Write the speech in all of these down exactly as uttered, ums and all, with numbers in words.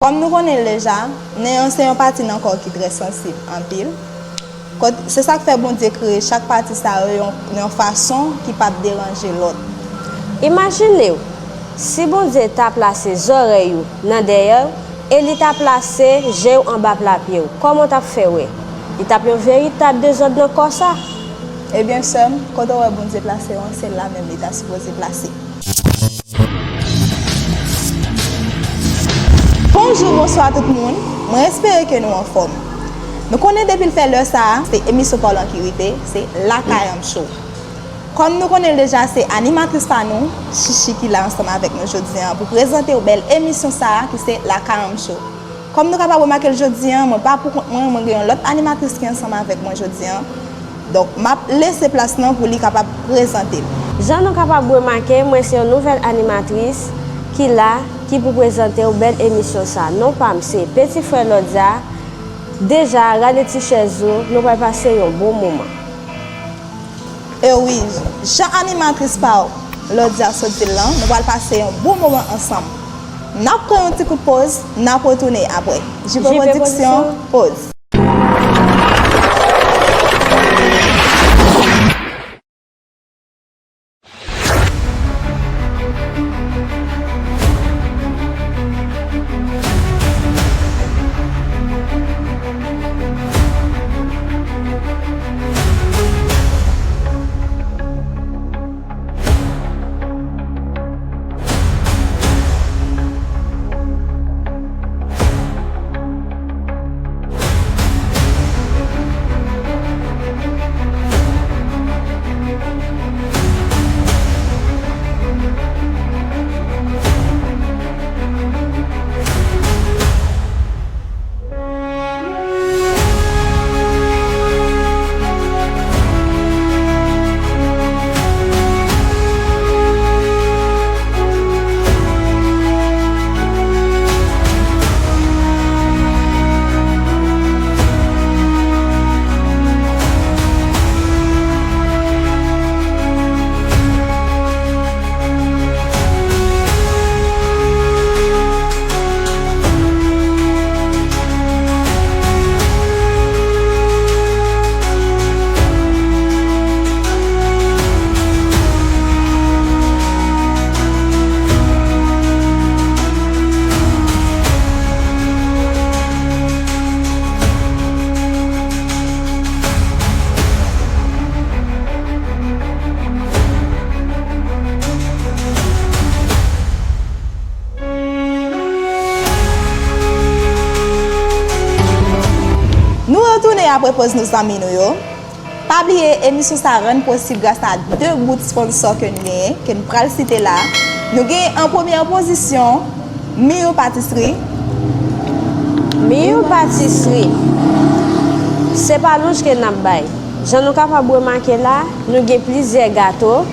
Kòm nou konnen l deja, nen an se yon pati nan kò ki trè sansib anpil. Kot, se sa k fè Bondye kreye chak pati sa yo yon, yon fason ki p ap deranje lòt. Imajine w, si Bondye ta plase zòrèy ou nan dèyè w e li ta plase je w anba pla pye w, kòman w t ap fè wè? Li t ap yon veritab dezòd nan kò sa. Ebyen, sè m, kote w wè Bondye plase w an, se la menm li ta sipoze plase. Bonjou, bonswa tout moun. Mwen espere ke nou anfòm. Nou konnen depi l fè lè sa a, se emisyon pa w lan ki rive, se Lakay Anm Show. Kòm nou konnen l deja, se animatris pa nou, Chichi, ki la ansanm avèk nou jodi a pou prezante w bèl emisyon sa a ki se Lakay Anm Show. Kòm nou kapab remake l jodi a, mwen pa pou kont mwen, mwen gen yon lòt animatris ki ansanm avèk mwen jodi a. Donk, m ap lese plas lan pou li kapab prezante l. Jan nou kapab remake, mwen se yon nouvèl animatris ki la, ki pou prezante w bèl emisyon sa. Non pa m se Peti Frè Lòdya. Deja, rale ti chèz ou, nou pral pase yon bon moman. E wi, jan animatris pa w, Lòdya, sot di l lan, nou pral pase yon bon moman ansanm. N ap pran yon ti kout poz, n ap retounen apre. J P Pwodiksyon, poz. Nou retounen apre poz nou zanmi nou yo. Pa bliye, emisyon sa rann posib gras a de bout sponsò ke n genyen, ke n pral site la. Nou genyen an premyè pozisyon, Miyou Patisri. Miyou Patisri, se pa lonj ke n ap bay. Jan nou kapab remake la, nou gen plizyè gato.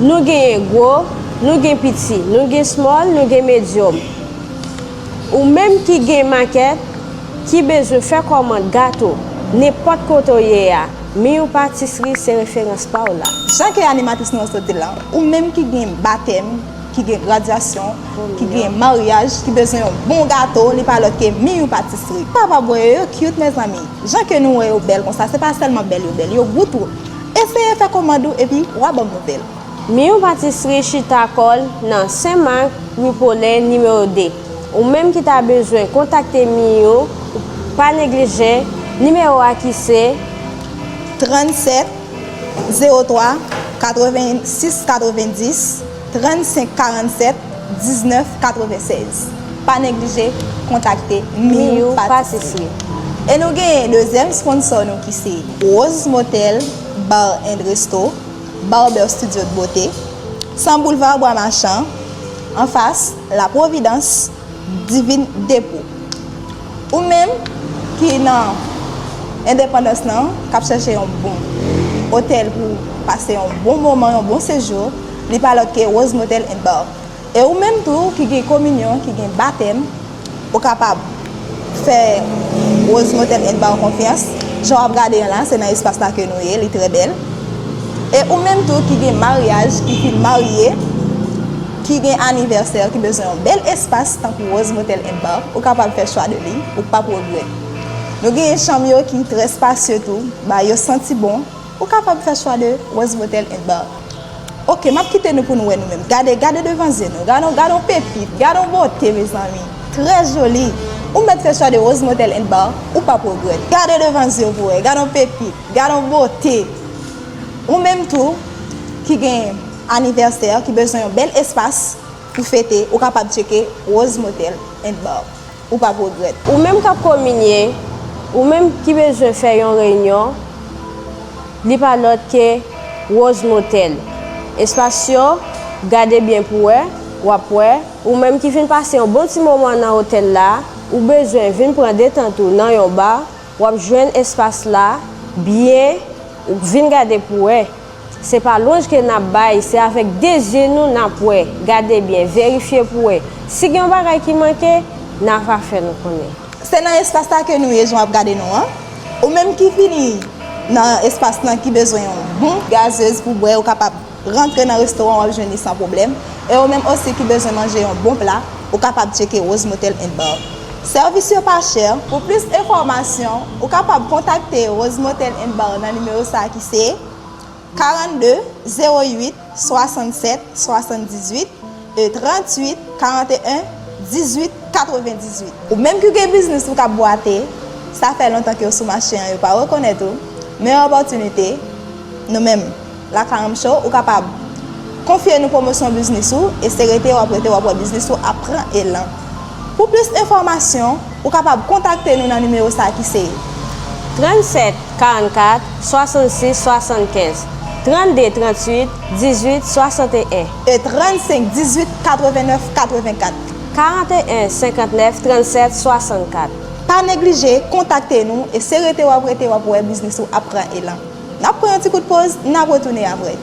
Nou genyen gwo, nou gen piti, nou gen small, nou gen medium. Ou menm ki gen makèt, ki bezwen fè kòmand gato, nenpòt kote w ye a, Miyou Patisri se referans pa w la. Jan ke animatris nou an sot di l lan, ou menm ki gen batèm, ki gen gradyasyon, ki gen maryaj, ki bezwen yon bon gato, li pa lòt ke Miyou Patisri. Papa bwè yo cute, mezanmi. Jan ke nou wè yo bèl konsa, se pa sèlman bèl yo bèl, yo gou tou. Eseye fè kòmand ou epi w a ban m nouvèl. Miyou Patisri chita kò l nan Sen Mak, ri Polen, nimewo de. Ou menm ki ta bezwen kontakte Miyou, pa neglije nimewo a ki se trannsèt zewo twa katrevensis katrevendis trannsenk karannsèt diznèf katrevensèz. Pa neglije kontakte Miyou Patisri. E nou genyen dezyèm sponsò nou ki se Rose Motel Bar and Resto, Barber Studio de Beauté, san Boulevard Bois Marchand, anfas La Providence, Divine Dépôt. Ou menm ki nan endepandans lan, k ap chèche yon bon otèl pou pase yon bon moman, yon bon sejou, li pa lòt ke Rose Motel and Bar. E ou menm tou ki gen kominyon, ki gen batèm, ou kapab fè Rose Motel and Bar konfyans. Jan w ap gade an la, se nan espas la ke nou ye, li trè bèl. E ou menm tou ki gen maryaj, ki fin marye, ki gen anivèsè, ki bezwen yon bèl espas tankou Rose Motel and Bar, ou kapab fè chwa de li, ou p ap regrèt. Nou genyen chanm yo ki trè espasye tou, ba yo santi bon, ou kapab fè chwa de Rose Motel and Bar. Ok, m ap kite nou pou nou wè nou menm. Gade, gade devan zye nou. Gade, gade yon pepit, gade yon bote, mezanmi. Trè joli. Ou mèt fè chwa de Rose Motel and Bar, ou p ap regrèt. Gade devan zye w pou wè. Gade yon pepit, gade yon bote. Ou menm tou, ki gen anivèsè, ki bezwen yon bèl espas pou fete, ou kapab tcheke Rose Motel and Bar. Ou p ap regrèt. Ou menm k ap kominye, ou menm ki bezwen fè yon reyinyon, li pa lòt ke Rose Motel. Espas yo, gade byen pou wè, w ap wè. Ou menm ki vin pase yon bon ti moman nan otèl la, ou bezwen vin pran detant ou nan yon ba, w ap jwenn espas la byen, ou vin gade pou wè. Se pa lwanj ke n ap bay, se avèk de zye nou n ap wè. Gade byen, verifye pou wè. Si gen yon bagay ki manke, n a va fè nou konnen. Se nan espas la ke nou ye, jan w ap gade nou an. Ou menm ki vini nan espas lan ki bezwen yon bon gazez pou bwè, ou kapab rantre nan restoran, w ap jwenn li san pwoblèm. E ou menm osi ki bezwen manje yon bon pla, ou kapab tcheke Rose Motel and Bar. Sèvis yo pa chè. Pou plis enfòmasyon, ou kapab kontakte Rose Motel and Bar nan nimewo sa a ki se karannde, zewo uit, swasannsèt, swasanndizuit, e tranntuit, karanteyen, dizuit, katrevendizuit. Ou menm ki gen biznis ou k ap bwate, sa fè lontan ke w sou mache an, yo pa rekonèt ou, men opòtinite, nou menm, Lakay Anm Cho, ou kapab konfye nou pwomosyon biznis ou, e se rete w ap rete, w ap wè biznis ou ap pran elan. Pou plis enfòmasyon, ou kapab kontakte nou nan nimewo sa a ki se trannsèt karannkat swasannsis swasannkenz, trannde tranntuit dizuit swasanteyen, e trannsenk dizuit katrevennèf katrevenkat, karanteyen senkantnèf trannsèt swasannkat. Pa neglije kontakte nou, e se rete w ap rete, w ap wè biznis ou ap pran elan. N ap pran yon ti kout poz, n ap retounen apre.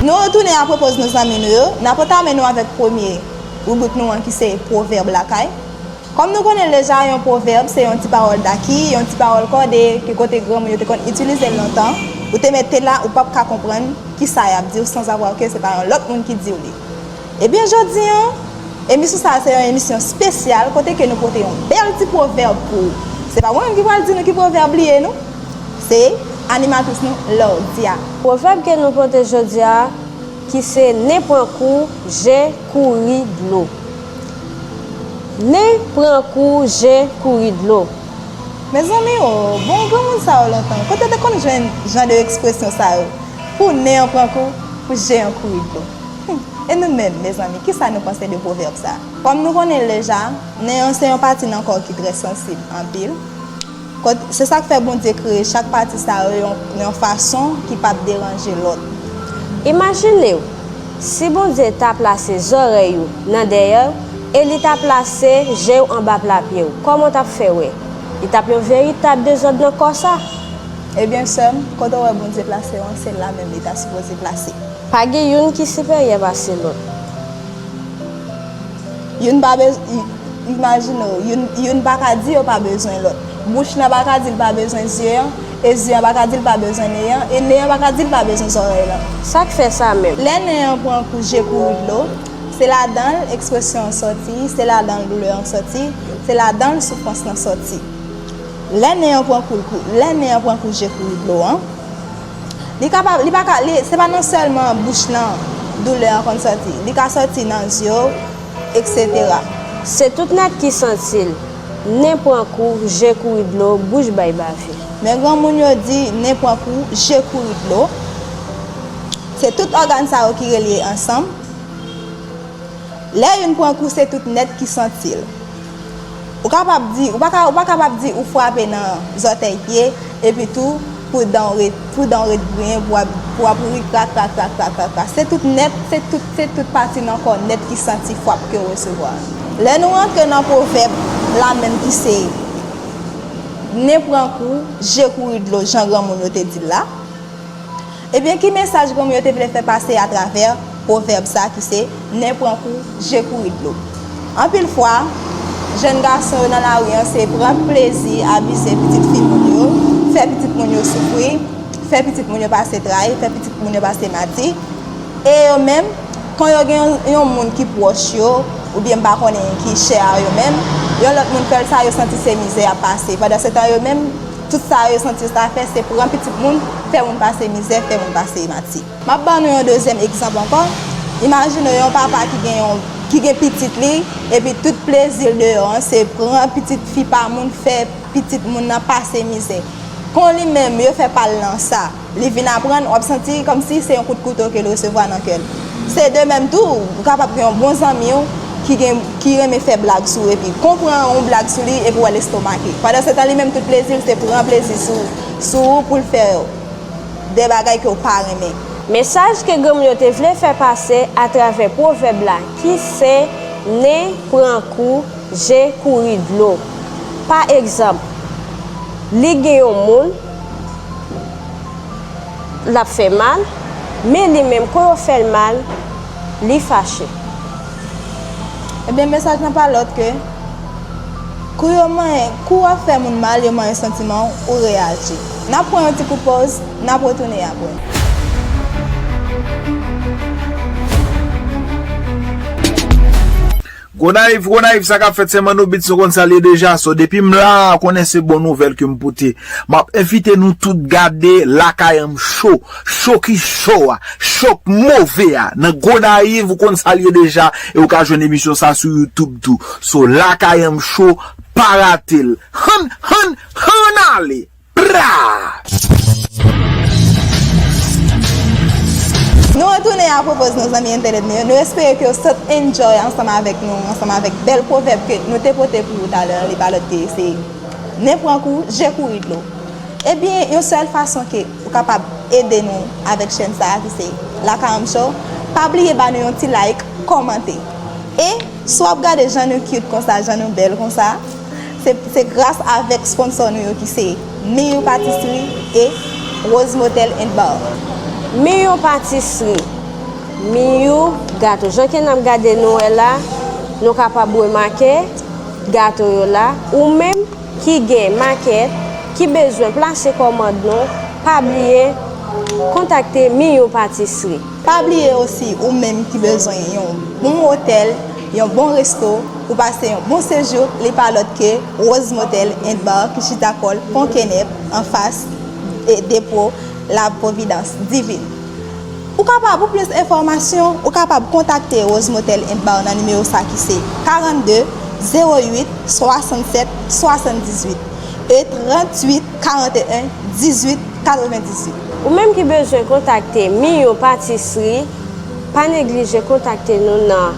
Nou retounen apre poz nou zanmi nou yo. N ap antamen nou avèk premye ribrik nou an ki se pwovèb lakay. Kòm nou konnen l deja, yon pwovèb se yon ti pawòl daki, yon ti pawòl kòde, ke kote granmoun yo te konn itilize l lontan, ou te mete la, ou p ap ka konprann kisa y ap di w sans avoir ke se pa yon lòt moun ki di w li. Ebyen, jodi an, emisyon sa a se yon emisyon espesyal kote ke nou pote yon bèl ti pwovèb pou ou. Se pa mwen menm ki pral di nou ki pwovèb li ye, non. Se animatris nou, Lordia. Pwovèb ke nou pote jodi a, ki se nen pran kou, je kouri dlo. Nen pran kou, je kouri dlo. Mezanmi o, bon, granmoun sa yo lontan, kote yo te konn jwenn jan de ekspresyon sa yo? Pou nen an pran kou, pou je an kouri dlo. Hum, e nou menm, mezanmi, kisa nou panse de pwovèb sa? Kòm nou konnen l deja, nen an se yon pati nan kò ki trè sansib anpil. Kot, se sa k fè Bondye kreye chak pati sa yo yon, yon fason ki p ap deranje lòt. Imajine w, si Bondye ta plase zòrèy ou nan dèyè w e li ta plase je w anba pla pye w, kòman w t ap fè wè? Li t ap yon veritab dezòd nan kò sa. Ebyen, sè m, kote w wè Bondye plase w an, se la menm li ta sipoze plase. Pa gen youn ki siperyè pase lòt. Youn pa bez-, i-, imajine w, youn, youn pa ka di yo pa bezwen lòt. Bouch lan pa ka di l pa bezwen zye an, e zye an pa ka di l pa bezwen nen an, e nen an pa ka di l pa bezwen zòrèy lan. Sa k fè sa menm? Lè nen an pran kou, je kouri dlo, se ladan l ekspresyon an sòti, se ladan l doulè an sòti, se ladan l soufrans lan sòti. Lè nen an pran kou, kou, lè nen an pran kou, je kouri dlo an, li kapab, li pa ka, li, se pa nan sèlman bouch lan doulè an konn sòti, li ka sòti nan zye w, etsetera. Se tout nèt ki santi l. Nen pran kou, je kouri dlo, bouch bay bave. Men granmoun yo di, nen pran kou, je kouri dlo. Se tout ògàn sa yo ki relye ansanm. Lè youn pran kou, se tout nèt ki santi l. Ou kapab di, ou pa ka, ou pa kapab di ou frape nan zòtèy pye, epi tou, pou dan w ret, pou dan w ret griyen, pou w ap, pou w ap ri kra, kra, kra, kra, kra, kra. Se tout nèt, se tout, se tout pati nan kò nèt ki santi frap ke w resevwa. Lè nou rantre nan pwovèb la menm ki se, nen pran kou, je kouri dlo, jan granmoun yo te di l la. Ebyen, ki mesaj granmoun yo te vle fè pase atravè pwovèb sa ki se, nen pran kou, je kouri dlo? Anpil fwa, jèn gason yo nan lari an se pran plezi abize pitit fi moun yo, fè pitit moun yo soufri, fè pitit moun yo pase tray, fè pitit moun yo pase mati. E yo menm, kan yo gen yon, yon moun ki pwòch yo, oubyen m pa konnen ki chè a yo menm, yon lòt moun fè l sa, yo santi se mizè y ap pase. Pandan se tan yo menm, tout sa yo santi yo ta fè, se pran pitit moun, fè moun pase mizè, fè moun pase mati. M ap ban nou yon dezyèm egzanp ankò. Imajine w yon papa ki gen yon, ki gen pitit li, epi tout plezi l deyò an, se pran pitit fi pa moun, fè pitit moun nan pase mizè. Kon li menm, yo fè pa l nan sa. Li vin aprann, w ap santi kòmsi se yon kout kouto ke l resevwa nan kè l. Se de menm tou, ou kapab gen yon bon zanmi w ki gen, ki renmen fè blag sou ou, epi kon pran yon blag sou li, epi w al estomake. Pandan se tan, li menm, tout plezi l, se pran plezi sou, sou ou pou l fè de bagay ke w pa renmen. Mesaj ke granmoun yo te vle fè pase atravè pwovèb la ki se, nen pran kou, je kouri dlo. Pa egzanp, li gen yon moun l ap fè mal, men li menm, kou yo fè l mal, li fache. Ebyen, mesaj lan pa lòt ke, kou yo manyen, kou w ap fè moun mal, yo manyen santiman w, ou reyaji. N ap pran yon ti kout pòz, n ap retounen apre. Gonayiv, Gonayiv, sa k ap fèt? Se Manno Beats, nou konn sa l ye deja. So, depi m la, konnen se bon nouvèl ke m pote. M ap envite nou tout gade Lakay an m Show. Show ki cho a, show k move a. Nan Gonayiv, ou konn sa l ye deja. E ou ka jwenn emisyon sa sou YouTube tou. So, Lakay an m Show, pa rate l. Hann, hann, hann ale! Pra! Nou retounen apre pòz, nou, zanmi entènèt nou yo. Nou espere ke w sot enjoy ansanm avèk nou, ansanm avèk bèl pwovèb ke nou te pote pou ou talè a. Li pa lòt ke se, nen pran kou, je kouri dlo. Ebyen, yon sèl fason ke ou kapab ede nou avèk chèn sa a ki se Lakay an m Show, pa bliye ba nou yon ti like, kòmante. E si w ap gade jan nou cute konsa, jan nou bèl konsa, se, se gras avèk sponsò nou yo ki se Miyou Patisserie e Rose Motel and Bar. Miyou Patisserie, Miyou Gato. Jan ke n ap gade nou wè la, nou kapab remake gato yo la. Ou menm ki gen makèt, ki bezwen plase kòmand nou, pa bliye kontakte Miyou Patisserie. Pa bliye osi, ou menm ki bezwen yon bon otèl, yon bon resto, pou pase yon bon sejou, li pa lòt ke Rose Motel and Bar ki chita kò l Pon Kenèp, anfas e depo La Providence Divine. Ou kapab, pou plis enfòmasyon, ou kapab kontakte Rose Motel and Bar nan nimewo sa ki se karannde, zewo uit, swasannsèt, swasanndizuit e tranntuit, karanteyen, dizuit, katrevendizuit. Ou menm ki bezwen kontakte Miyou Patisserie, pa neglije kontakte nou nan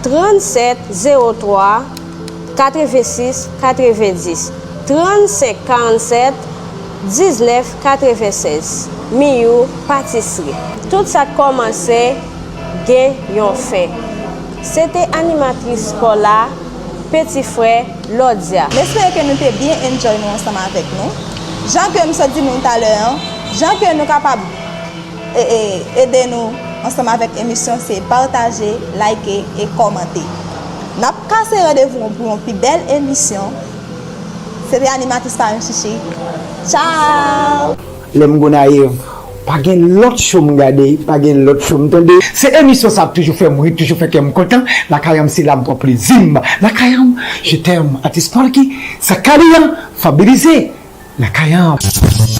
trannsèt zewo twa, katrevensis, katrevendis, trannsenk karannsèt, diznèf katrevensèz. Miyou Patisserie. Tout sa k kòmanse gen yon fen. Se te animatris pa w la, Peti Frè, Lòdya. M espere ke nou te byen enjoy nou ansanm avèk nou. Jan ke m sot di nou talè an, jan ke nou kapab e, e, ede nou ansanm avèk emisyon se pataje, like e kòmante. N ap kase randevou pou yon pi bèl emisyon. Se te animatris pa m Chichi. Tchao! Lè m Gonayiv, pa gen lòt cho m gade, pa gen lòt cho m tande. Se emisyon sa ap toujou fè m ri, toujou fè kè m kontan. Lakay an m se la m pran plezi m. Lakay an m, je t'aime, atis Polky, sa Kaliyan, Fabilize. Lakay an m.